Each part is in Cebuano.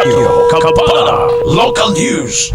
Radio Kampana Local News.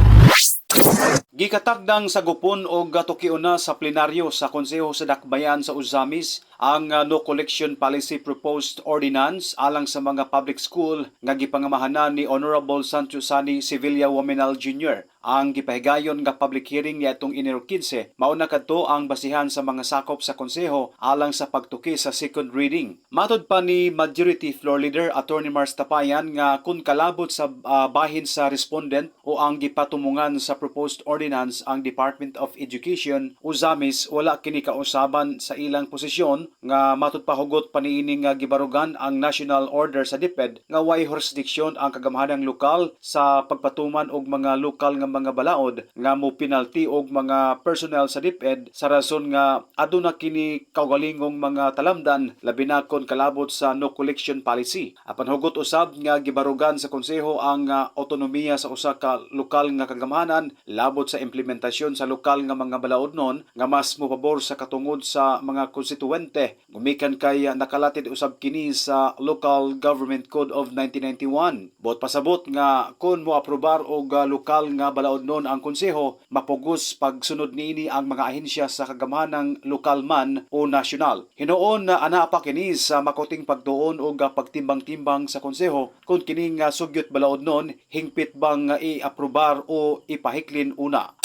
Gikatagdang sagupon og gatukion na sa plenaryo sa Konseho sa Dakbayan sa Ozamiz ang No Collection Policy Proposed Ordinance alang sa mga public school nga gipangamahanan ni Honorable Sancho Sani Sevilla Oaminal Jr. Ang gipahigayon nga public hearing niadtong Enero 15 mao na kadto ang basihan sa mga sakop sa konseho alang sa pagtuki sa second reading. Matod pa ni Majority Floor Leader Attorney Mars Tapayan nga kung kalabot sa bahin sa respondent o ang gipatumungan sa proposed ordinance ang Department of Education, Ozamiz wala kini kausaban sa ilang posisyon nga matud pa hugot pa niini nga gibarugan ang national order sa DepEd nga way jurisdiction ang kagamhanang lokal sa pagpatuman og mga lokal nga mga balaod nga mo penalty og mga personnel sa DepEd sa rason nga aduna kini kaugalingong mga talamdan, labi na kon kalabot sa no collection policy. Apan hugot usab nga gibarugan sa konseho ang otonomiya sa usa ka lokal nga kagamhanan labot sa implementasyon sa lokal nga mga balaodnon nga mas mopabor sa katungod sa mga konstituente gumikan kay nakalatid usab kini sa Local Government Code of 1991. Buot pasabot nga kung moaprobar og lokal nga balaodnon ang konseho, mapugos pagsunod niini ang mga ahensya sa kagamhanang lokal man o nasyonal. Hinuon na ana pa kini sa makuting pagtuon og pagtimbang-timbang sa konseho kung kini nga sugyot balaodnon hingpit bang i-aprobar o ipahiklin una.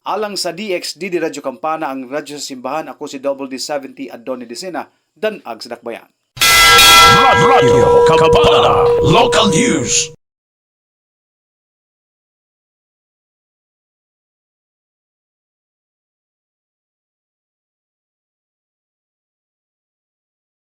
Alang sa DXDD Radyo Kampana, ang radyo sa simbahan, ako si Double D70 Adoni Decena, danag sa Dakbayan. Radio Kampana Local News.